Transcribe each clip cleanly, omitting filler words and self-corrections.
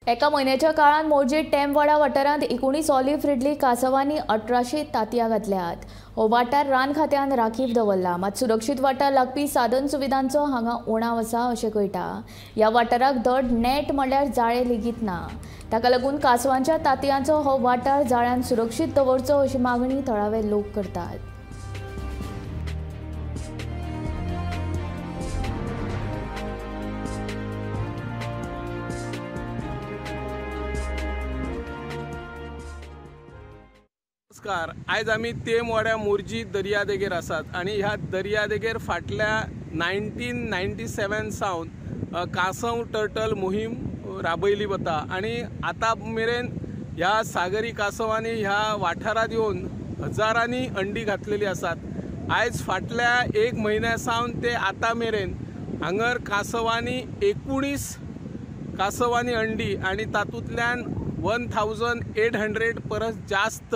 एका म्हयन्याच्या काळांत मोरजे टेमवाडा वाठारांत 19 ऑलिव्ह रिडली कासवांनी 1800 तांतयां घातल्यात. हो वाठार रान खात्यान राखीव दवरला, मात सुरक्षीत वाठार लागपी साधन सुविधांचो हांगा उणाव आसा अशें कळटा. ह्या वाठाराक धड नेट म्हणल्यार जाळें लेगीत ना. ताका लागून कासवांच्या तांतयांचो हो वाठार जाळ्यान सुरक्षीत दवरचो अशी मागणी थळावे लोक करतात. नमस्कार, आयज आमी तेमवाड्या मोरजी दर्यादेगेर आसात आनी ह्या दर्यादेगेर फाटल्या 1997 सावन कासव टर्टल मोहीम राबयली वता आनी आतां मेरेन ह्या सागरी कासवांनी ह्या वाठारांत येवन हजारांनी अंडी घातलेली आसात. आयज फाटल्या एक म्हयन्या सावन ते आतां मेरेन हांगर कासवांनी 19 कासवांनी अंडी आनी तातूंतल्यान 1800 परस जास्त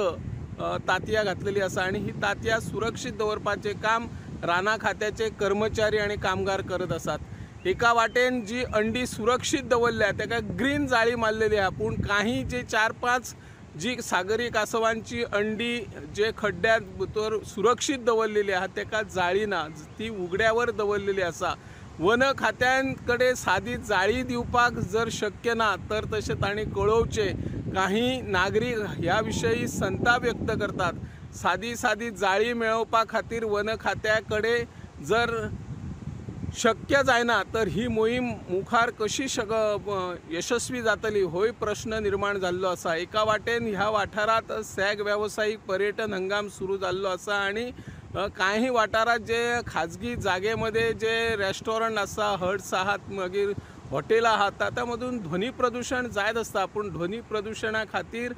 तांतयां घातलेली आसा आनी ही तांतयां सुरक्षीत दवरपाचें काम राना खात्याचे कर्मचारी आनी कामगार करत आसात. एका वाटेन जी अंडी सुरक्षीत दवरल्या ताका ग्रीन जाळी मारलेली आसा, पूण काही जे 4-5 जी सागरी कासवांची अंडी जे खड्ड्यांत भितर सुरक्षीत दवरलेली आसा ताका जाळी ना, ती उगड्यावर दवरलेली आसा. वन खात्यां कडेन सादी जाळी दिवपाक जर शक्य ना तर तशें तांणी कळोवचें. काही नागरीक ह्या विशयी संताप व्यक्त करतात. सादी सादी जाळी मेळोवपा खातीर वन खात्या कडेन जर शक्य जायना तर ही मोहीम मुखार कशी यशस्वी जातली होय प्रश्न निर्माण जाल्लो आसा. एका वाटेन ह्या वाठारांत सॅग वेवसायीक पर्यटन हंगाम सुरू जाल्लो आसा आनी काही वाठारांत जे खाजगी जागेमध्ये जे रेस्टॉरंट आसा, हट्स आहात, मागीर हॉटेलां आहात, तातूंत मदून ध्वनी प्रदूशण जायत आसता, पूण ध्वनी प्रदूशणा खातीर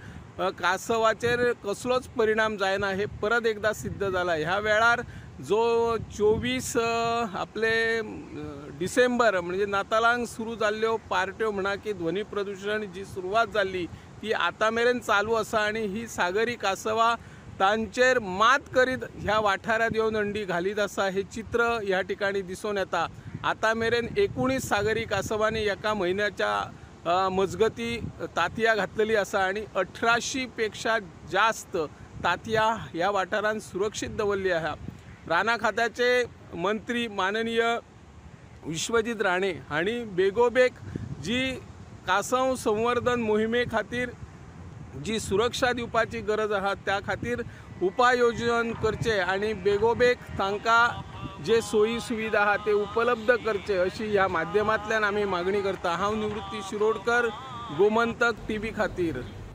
कासवाचेर कसलोच परिणाम जायना हे परत एकदा सिद्ध जाला. ह्या वेळार जो 24 आपले डिसेंबर म्हणजे नातालांक सुरू जाल्ल्यो पार्ट्यो म्हणा की ध्वनी प्रदूशण जी सुरवात जाल्ली ती आतां मेरेन चालू आसा आनी ही सागरी कासवां तांचेर मात करीत ह्या वाठारांत येवन अंडी घालीत आसा हे चित्र ह्या ठिकाणी दिसून येता. आतां मेरेन 19 सागरी कासवांनी एका म्हयन्याच्या मजगती तांतयां घातलेली आसा आनी 1800 पेक्षा जास्त तांतयां ह्या वाठारांत सुरक्षीत दवरली आसा. राना खात्याचे मंत्री माननीय विश्वजीत राणे हांणी बेगोबेग जी कासव संवर्धन मोहिमे खातीर जी सुरक्षा दिवपाची गरज आसा त्या खातीर उपाययोजन करचे आनी बेगोबेग तांकां जे सोयी सुविधा आहा ते उपलब्ध करचे अशी ह्या माध्यमांतल्यान आमी मागणी करता. हांव निवृत्ती शिरोडकर, गोमंतक टीव्ही खातीर.